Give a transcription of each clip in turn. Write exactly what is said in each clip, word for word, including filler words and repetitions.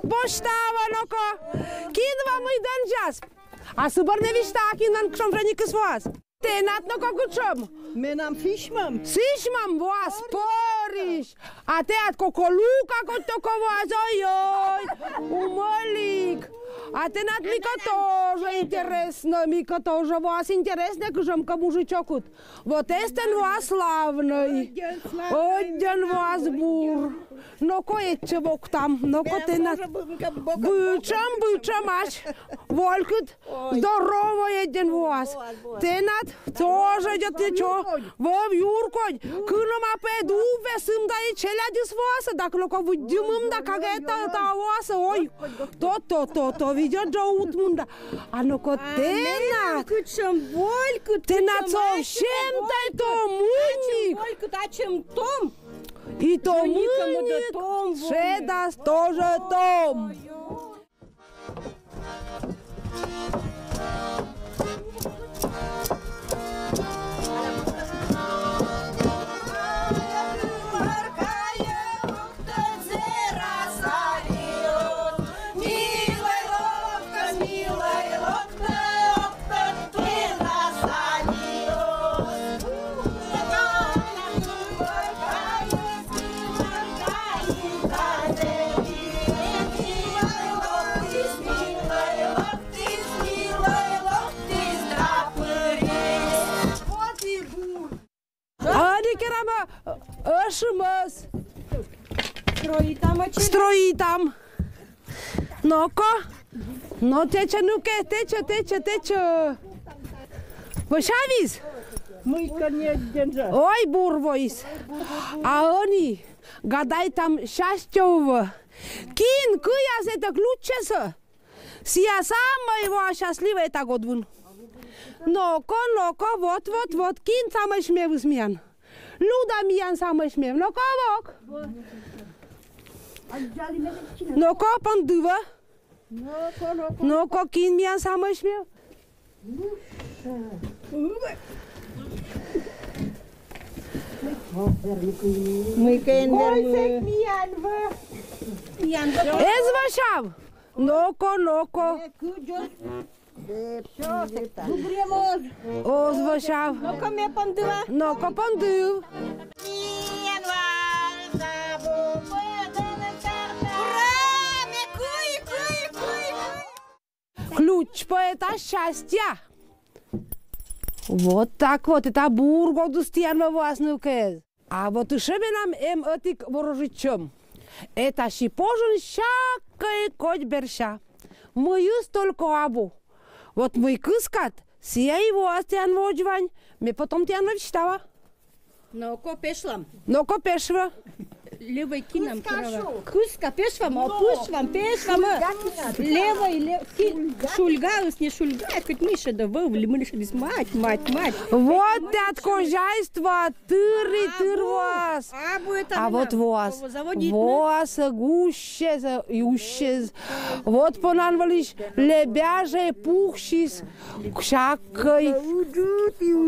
Босьтава, ноко. Кин ва мый данзяс? А сы бӧр не висьтав, кинлӧн кутшӧм женихыс воас. Тэнад, ноко, кутшӧм? Менам сісьмӧм. Сісьмӧм воас пӧрысь. А тэнад коколюка кодь токо воас, ой-ой, умӧлик. А тэнад, Мика, тоже интереснӧ, Мика тоже воас интереснӧ, кутшӧмкӧ мужичокыд. Вот эстӧн воас славнӧй. Ӧддьӧн воас бур. Ноко, этчӧ воктам, ноко, тэнад. Бытшӧм, бытшӧм ас. Волькыд. Здоровӧй ӧддьӧн воас. Тэнад тоже ӧдйӧ тэ чо. Вӧв юр кодь. Кынӧма пӧ дуввесым да и челядьыс воасӧ, да, ноко, выддьымым да, кага этта воасӧ, ой. То, то, то, то, видзӧд жӧ, утмын да. А ноко, тэнад. Кутшӧм волькыд, тэнад кутшӧм совсем тай том мынник. Волькыд, ачым том. И том мынник шедас тоже том. Али керама, ӧшымӧс. Строитам ачым. Строитам. Ноко. Но, тэчӧ, нуке, тэчӧ, тэчӧ, тэчӧ. Вӧсявис? Мыйкӧ ньӧддьӧн жӧ. Ой, бур воис. А ӧні гадайтам счастье вылӧ. Кин кыяс этӧ ключсӧ, сія самӧй воас счастливӧй эта гӧгӧрвоан. Ноко, ноко, вот, вот, вот, кин самӧй смелыс миян? Люда миян самӧй смел. Ноко, вок. Ноко, пӧндывӧ. Ноко, кин миян самӧй смел? Мыйкӧ эн вермы. Миян вӧ. Эз вӧсяв. Ноко, ноко. Оз вӧсяв. Ноко, ме пӧндыла. Ноко, пӧндыв. Ключ пӧ эта счастья. Вот так вот, эта бур гӧгӧрыс тіян вӧ воас, нылкӧй. А вот ещӧ менам эм ӧтик ворожитчӧм. Эта сі пожын сякӧй кодь берся. Мыйыс только абу. Вот мый кыскат, сія и воас тіян водзвань, ме потом тіянлы висьтава. Ноко, пешлам. Ноко, пешвӧ. Левӧй кинам право. Кыска, пешвам, а, пешвам, пешвам. Левӧй, ле-, ки-, шульгаыс, не шульга, кыдз мыйшӧдӧ вӧвлі, мыйшӧдыс мать, мать, мать. Вот тэнад хозяйство, тыр и тыр воас. А вот воас. Воас гуще, гуще. Вот понан вӧліс лебяжӧй, пуксис, сякӧй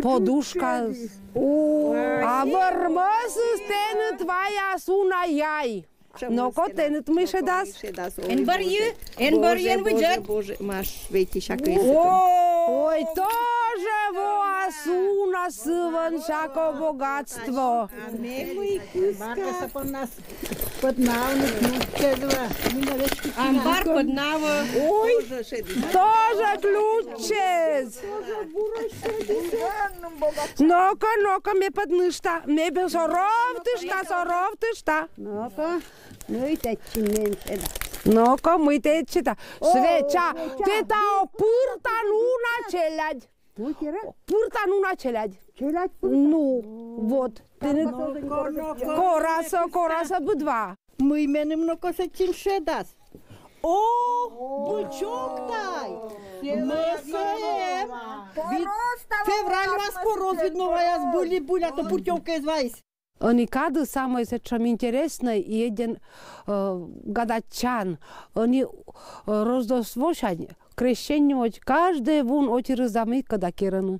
подушка. А вӧрмӧсыс тэныд ваяс уна яй. Ноко, тэныд мый шедас? Эн бӧрйы, эн бӧрйы, эн выдзӧд. Боже, Маш, вейті сякӧй. Ой, тоже воас уна сы вылын сяко богатство. Амбар кӧ сапӧн нас пӧднавны, ну, чезва. Амбар пӧднавны. Ой, тоже ключсӧ. Ноко, ноко, ме пӧднышта, ме пӧ соровтышта, соровтышта. Ноко, мый тэ этчыд, мен шеда. Ноко, мый тэ этчыд. Свеча, тэ таво пыртан уна челядь. Пыртан уна челядь. Челядь пыртан. Ну, вот. Корасӧ, корасӧ быдва. Мый меным, ноко, сэтчӧ шедас? О, бычок тай! Мӧсӧ эм! Вит февраль раз порос, видно, ваяс, были, были, а то путёвка эз вайис. Ӧні кадыс самӧй сэтшӧм интереснӧй и ӧдйӧн, э, гадайтчан. Ӧні, э, Роздорсвосянь, крещение, ӧд каждӧй вун ӧтирыс да мыйкӧ да керӧны.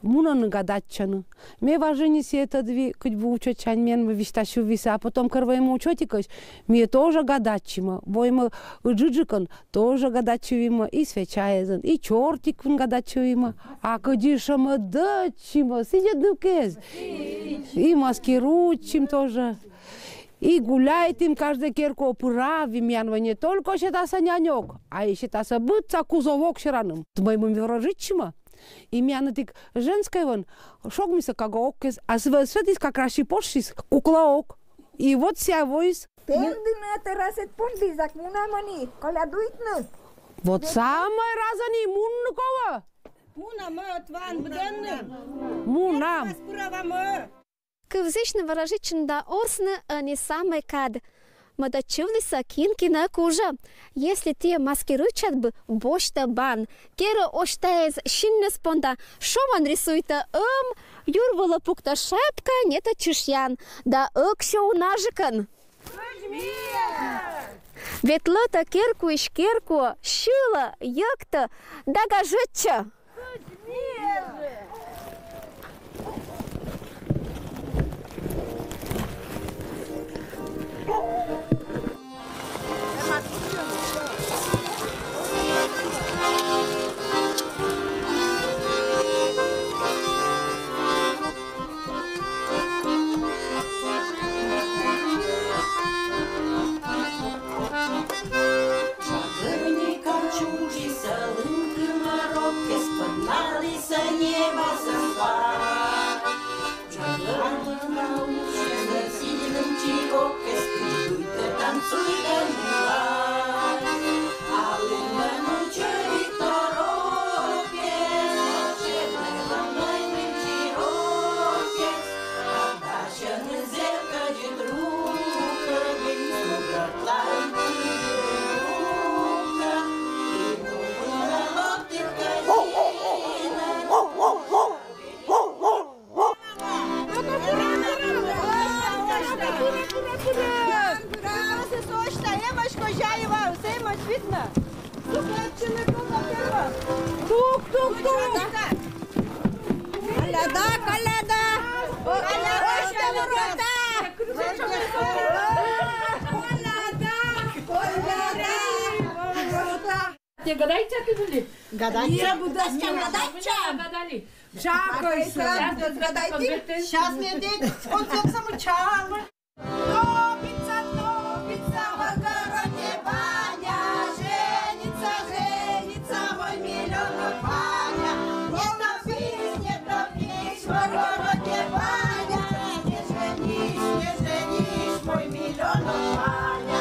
Мунӧны гадайтчыны. Ме важиниса ӧтӧдвиа, кыдз бы учӧтчаньыс меным висьтасьӧ висьӧ, а потом кӧр вӧйимӧ учӧтикӧсь, ми тоже гадайтчимӧ. Вӧйимӧ ыджыдджыкӧн, тоже гадайтчывимӧ, и свечаэзӧн, и чортикӧн гадайтчывимӧ. А кыдз ещӧ ми дӧдчимӧ, сідз ӧд нывкаӧс. И маскируйтчим тоже. И гуляйтім, каждӧй керкаӧ пыравим, миян вӧй не только сетасӧ няньӧк, а и сетасӧ быдса кузов ог сераным. Мый ми ворӧжитчимӧ. И миян ӧтик женскӧй вӧйын шогмис кага ог кез, а сы вӧсна сэтысь как раз и пошис кукла ог. И вот сійӧ воис. Пендыны тӧрасӧ понді, зэв мунам ӧні колядуйтны. Вот самӧй раз ӧні мунны колӧ. Мунам, ӧтван быдӧнным. Мунам. Пыравам. Кывзысьны, ворожитчыны да орсны ӧні самӧй кад. Мӧдӧдчывлісӧ, кин кинӧ кужӧ. Если тіӧ маскируйтчад бы, босьтӧ бан. Керӧ осьтаӧс синныс понда, шомӧн рисуйтӧ ӧм, юр вылӧ пуктӧ шапка, нетӧ чышъян да ӧксьӧ унажыкӧн. Ветлӧтӧ керкуысь керкуӧ, сьылӧ, йӧктӧ да гажӧдчӧ. Тук, тук, тук! Коляда, коляда! Коляда, коляда! Коляда, коляда! Те гадайтча ты были? Гадайтча. Гадайтча. Гадали. Чакай, сейчас гадайте. Сейчас мне дед, он сам самый чам. Топится, топится в огороде баня, женится, женится мой миллионов Ваня. Не топись, не топись в огороде баня, не женись, не женись, мой миллионов Ваня.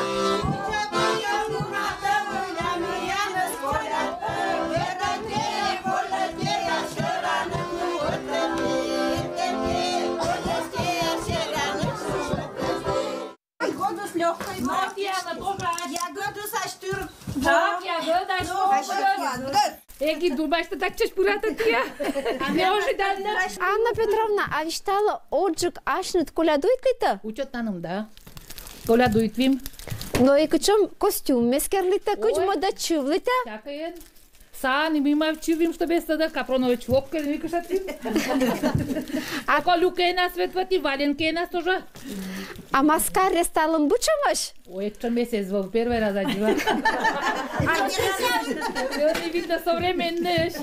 Ягоду с лёгкой морки. Ягоду со штыр. Так, ягода, ягода. Эги думаешь, что так чеш пырата тия? А неожиданно. Анна Петровна, а висьталӧй, озджык асьныд колядуйтлитӧ? Учӧтаным, да. Колядуйтвим. Но и кутшӧм костюм эскерлитӧ, кутшӧм мӧдӧдчывлитӧ. Всякӧй. Саӧн и ми мавтчывим, чтоб эстӧдӧ, капроновӧй чулок кӧ, ми кӧ шатім. А колюкӧйнас ветлӧтім, валенкӧйнас тоже. А маскарӧ талун быдсямӧсь? Ой, этшӧмӧсь эз вӧв, первой раз аддзыла. Ӧні, видно, современнӧйӧсь.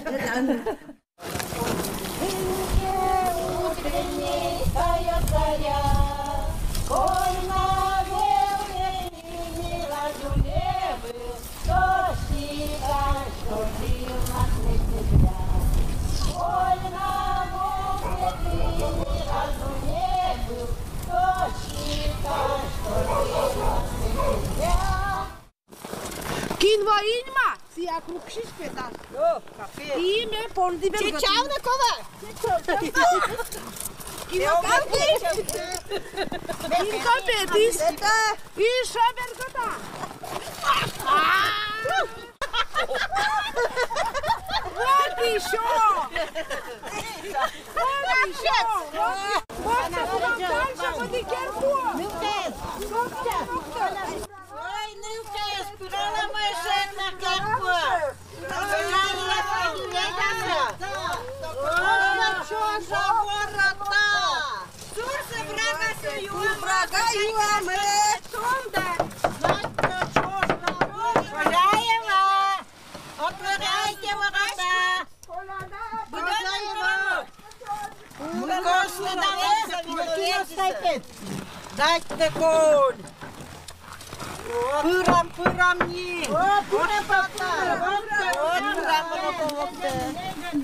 Кин во иньмӧ, сія круг сись петас. О, капец. И ме понді берга. Чечавна кова? Кин во капец. Кин капец. И шо бергата. Вот ещё. Вот ещё. Вот ещё. Дальше буду керку. Ой, нывкаыс, пыралӧмаыс на капкӧ. Пыралӧмаыс на капкӧ. Дайте конь! Пырам, пырам ни! О, пырам, пырам, пырам, пырам, пырам, пырам.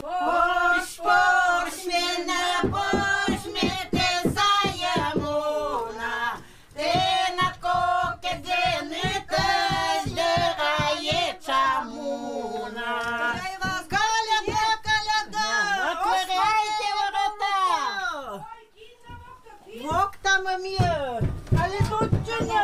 Порсь, порсь, мене порсь, ме те сае муна. Тэнад кокетденытӧ дӧра етша муна. Коляда, коляда! Отворяйте ворота! Воктам ми, али тутчыны!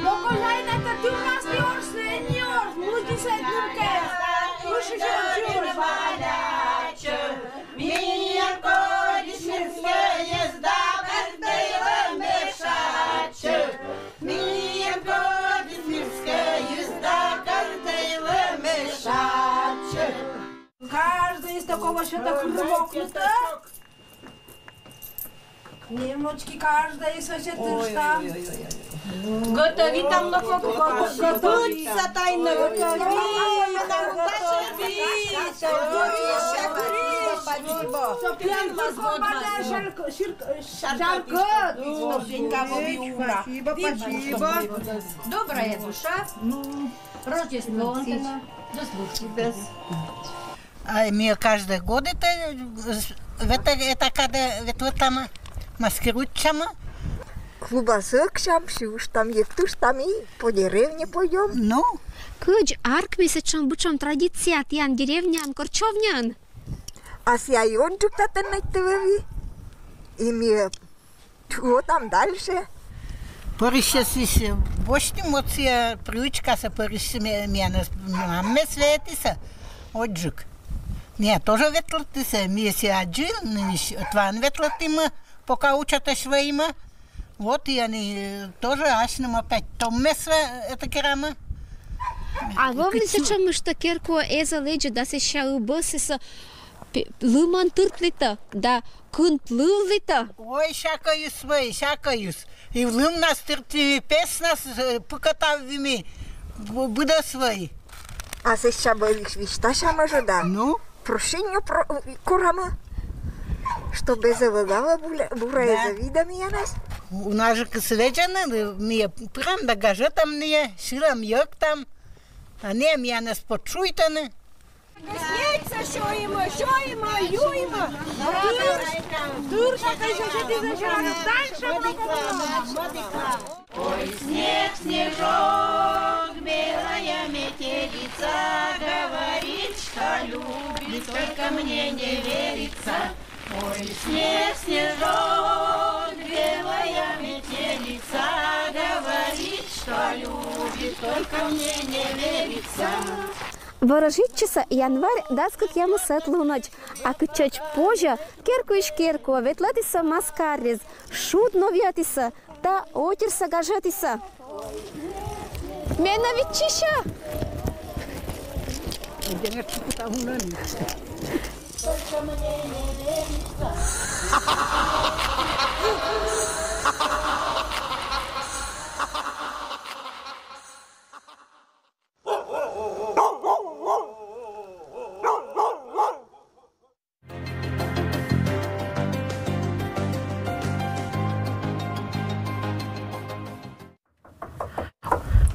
Но козяйнайтӧ тырмас ни орсны, ни орс, мудзисӧ ныркӧ. Выше, выше, выше. Миян кодзис мирскӧйыс да картейлӧ мешатчӧ. Миян кодзис мирскӧйыс да картейлӧ мешатчӧ. Каждый из такого счета курбок. Немножечко каждый из вообще тырста. Готовить там на кого? Готовить. Сатайна. Готовить. Спасибо, спасибо. Добрая душа. Рождество. До службы. А ми каждый год это, это, это когда это вот там маскируйтчам. Клубас ӧксям, сиуштам, йӧктыштам и по деревне пойдём. Ну. Кыдз аркмис сэтшӧм быдсяма традиция тіян деревняын, Корчёвняын? А сія и отджык татӧн нӧ тӧвӧ. И ми вот там дальше. Пӧрысьӧс висьӧ босьтім, вот сія привычкасӧ пӧрысьӧс ме-, миянӧс, маммӧс ветлісӧ, отджык. Миянӧс тоже ветлӧдісӧ, ми сія аддзылі, нывысь ӧтваӧн ветлӧдімӧ, пока учӧтӧсь вӧлімӧ. Вот и ӧні, э, тоже асьным опять томмӧс вӧ-, это керамӧ. А вӧвны сэтшӧмыс, что керкуӧ эз лэдзӧд да сэсся ыб сэсся пе-, лымӧн тыртлытӧ да кынтлывлытӧ. Ой, сякӧйыс вӧлі, сякӧйыс. И лымнас тыртлім, песнас, э, пыкӧтавлім, б-, быдӧс вӧлі. А сэсся вӧлі висьтасямӧ жӧ да. Ну? Прощенньӧ про-, корамӧ. Чтоб эз ӧвӧл гавӧ бура, бура эз ӧвӧл вида миянӧс. Унажыкыс лэдзӧны, ми пырам да гажӧдам найӧ, сьылам, йӧктам. А найӧ миянӧс почуйтӧны. Снег сёймӧ, сёймӧ, юймӧ. Дальше. Ой, снег, снежок, белая метелица, говорит, что любит, только мне не верится. Ой, снег, снежок, белая метелица, говорит, что любит, только мне не верится. Ворожитчисӧ январь дас кӧкъямысӧд лунӧдз, а кытчӧдз позьӧ, керкуысь керкуӧ ветлӧдісӧ маскарӧ, шуд новъятісӧ да отирсӧ гажӧдісӧ. Менӧ виччысьӧ!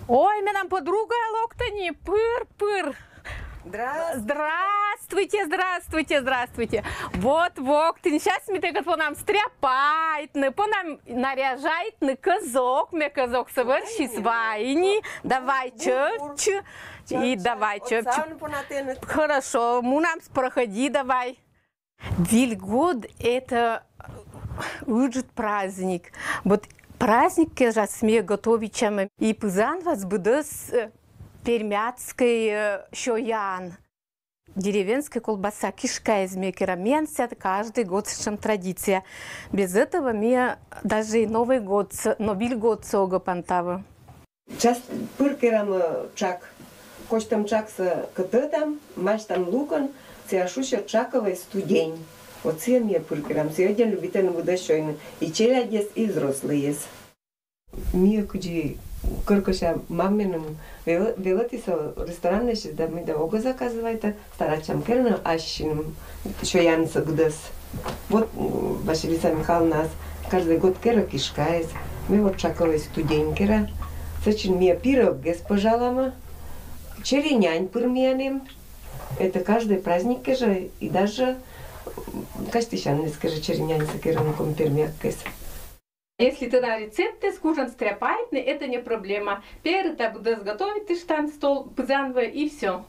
Ой, менам подруга локтӧ ни, пыр-пыр. Здравствуйте. Здравствуйте, здравствуйте, здравствуйте. Вот, вот, сейчас ми тэкӧд понам стряпайтны, понам наряжайтны кӧзок, ме кӧзоксӧ вӧрсьыс вайи ни. Давай, чӧвтчы. И давай, чӧвтчы. Хорошо, мунам, проходи, давай. Виль год — это ыджыд праздник. Вот праздник кежас ми готовитчам и пызан вӧсна быдӧс, э, пермяцкӧй, э, сёян. Деревенская колбаса, кишкаез ме кера, миян сэтшӧм каждый год сэтшӧм традиция. Без этого ми даже и Новый год, с- Новый год сӧ ог пантав. Час пыр керам, э, тшак. Косьтам тшаксӧ, кӧтӧтам, масьтам лукӧн, сія шусьӧ тшаковӧй студень. Вот сія ми пыр керам, сія ӧдйӧ любитӧны быдӧс сёйны, и челядьӧс, и взрослӧйӧс. Ми кыдзи кӧркӧся мам меным вел- велӧдіс ресторан вылысь, да ми да ог заказывайта, старайтчам керны ассьыным сёянсӧ быдӧс. Вот, м, Василиса Михайловнаыс каждый год керӧ кишкаез, ме вот тшаковӧй студень кера. Сэтшӧм ми пирӧгӧс пӧжалам, черинянь пыр миян эм. Это каждый праздник кежӧ, и даже, м, казьтысянныс кежӧ чериняньсӧ керны, коми пермякӧс. Если тэнад рецептыс кужан стряпайтны, это не проблема. Перыд да быдӧс готовитыштан, стол пызан вӧ, и всё.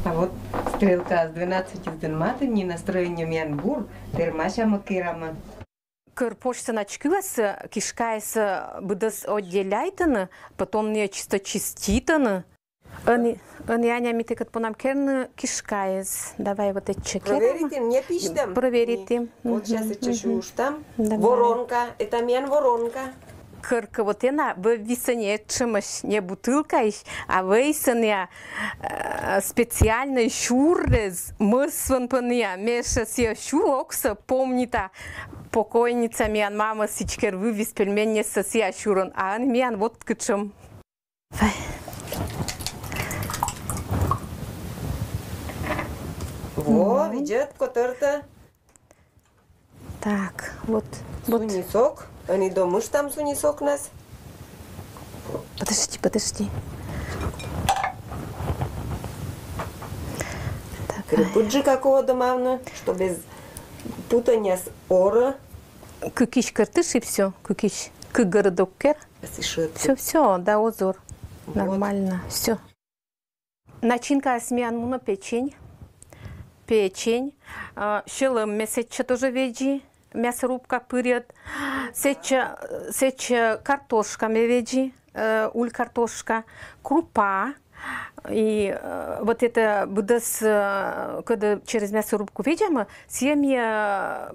А вот стрелка с двенадцати сдӧн матын, настроение миян бур, тэрмасям, керам. Кӧр пӧжсӧ начкывасӧ, кишкаэс быдӧс отделяйтӧны, потом нӧ чисто чиститӧны. Ӧні, ӧні, Аня, ми тэкӧд понам керны кишкаез. Давай вот этчӧ керам. Проверитім, не пизьтам. Проверитім. Вот сейчас этчӧ сюртам. Давай. Воронка. Это миян воронка. Кӧркӧ вот эна, вӧвйисӧ не этшӧмӧсь, не бутылкаысь, а вӧйсӧ нӧ, э, специальнӧй сюрӧс, мӧс вӧвӧн пӧ нӧ, ме эшшӧ сія сюр оксӧ помнита, покойница миян мамӧ сідзкӧ вӧвйис пельменьсӧ сія сюрӧн, а ӧні миян вот кутшӧм. Во, видзӧд, котӧртӧ. Так, вот, вот. Суни сок. Ӧні домыштам суни сокнас. Подожди, подожди. Так. Кырпыджыка кӧ домавны, чтобы путаняс орӧ. Кыкысь кӧртыштны и всё, кыкысь. Кык гӧрд ог кер. Всё, всё, да, озыр. Вот. Нормально, всё. Начинкаыс миян мунӧ печень. Печень. А, сьӧлӧм ме сэтчӧ тоже ведзи. Мясорубка пырйӧд. Сэтчӧ, сэтчӧ картошка ме ведзи, э, уль картошка. Крупа. И, э, вот это быдӧс, э, кӧдӧ через мясорубку ведзамӧ, сія ми, э,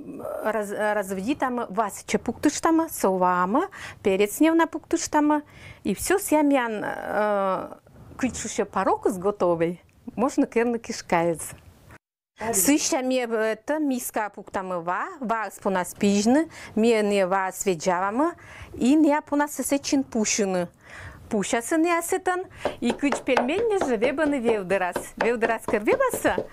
раз-, разводитамӧ, васӧдчӧ пуктыштамӧ, со ваамӧ, перец невна пуктыштамӧ, и всё, сія миян, э, кыдз шусьӧ, порокыс готовӧй. Можно керны кишкаэз. Сэтчӧ ми, э, это, миска пуктамӧ ва, ваыс понас пизьны, ми нӧ ваыс ведзавамӧ, и нӧ понас сэтчӧ пусьыны. Пусясны нӧ сэтӧн, и кыдз пельменьыс жӧ, вебӧны вевдорас. Вевдорас кӧр вебасӧ,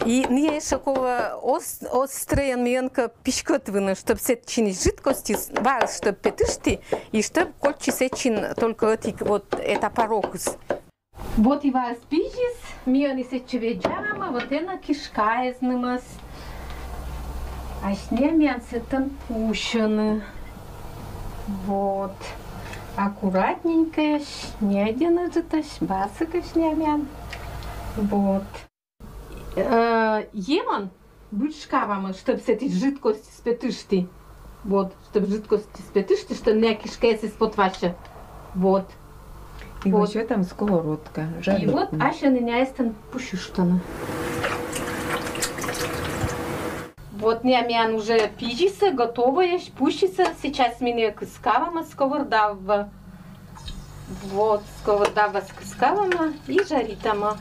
и нӧ эшшӧ колӧ ос-, острӧйӧн миянкӧ писькӧтны, чтоб сэтчӧ жидкостьыс, ваыс чтоб петышті, и чтоб кольччис сэтчӧ только ӧтик, вот это порокыс. Вот и ваыс пизис, ми ӧні сэтчӧ ведзавамӧ, вот эна кишкаэзнымӧс. Асьныс миян сэтӧн пусьӧны. Вот. Аккуратненькӧсь, ньӧдйӧн ыджыдӧсь, басӧкӧсь нӧ миян. Вот. Э, емӧн бытшкавамӧ, чтоб сэтчӧ жидкостьыс петышті. Вот, чтоб жидкостьыс петышті, чтоб нӧ кишкаэз эз потвасьӧ. Вот. И вот ещё там сковородка. И вот асьныс нӧ эстӧн пусьыштны. Вот нӧ миян уже пизисӧ, готовӧйӧсь, пусисӧ. Сейчас ми нӧ кыскавамӧ сковородавӧ. Вот, сковородавӧ кыскавамӧ и жаритамӧ.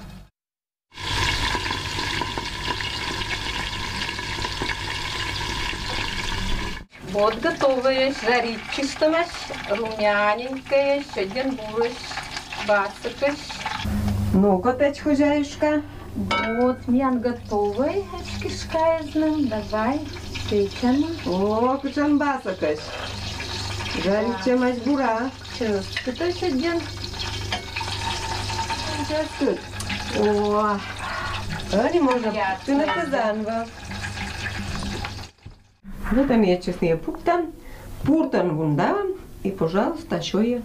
Вот готовӧйӧсь, жаритчыштӧмаӧсь, румяненькӧйӧсь, ӧдйӧн бурӧсь, басӧкӧсь. Ну-ка, печь, хозяюшка. Вот, миян готовӧй, эськӧ кишкаэзным, давай, печӧма. О, кутшӧм басӧкӧсь. Жаритчӧмаӧсь бура. Чӧскыд ӧдйӧн. Чӧскыд. О, ӧні можно пуктыны пызан вӧ. Вот ӧні эчӧс нӧ пуктам, пуртӧн вундам и, пожалуйста, сёйӧ.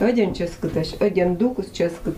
Ӧдйӧн чӧскыдӧсь, ӧдйӧн дукыс чӧскыд.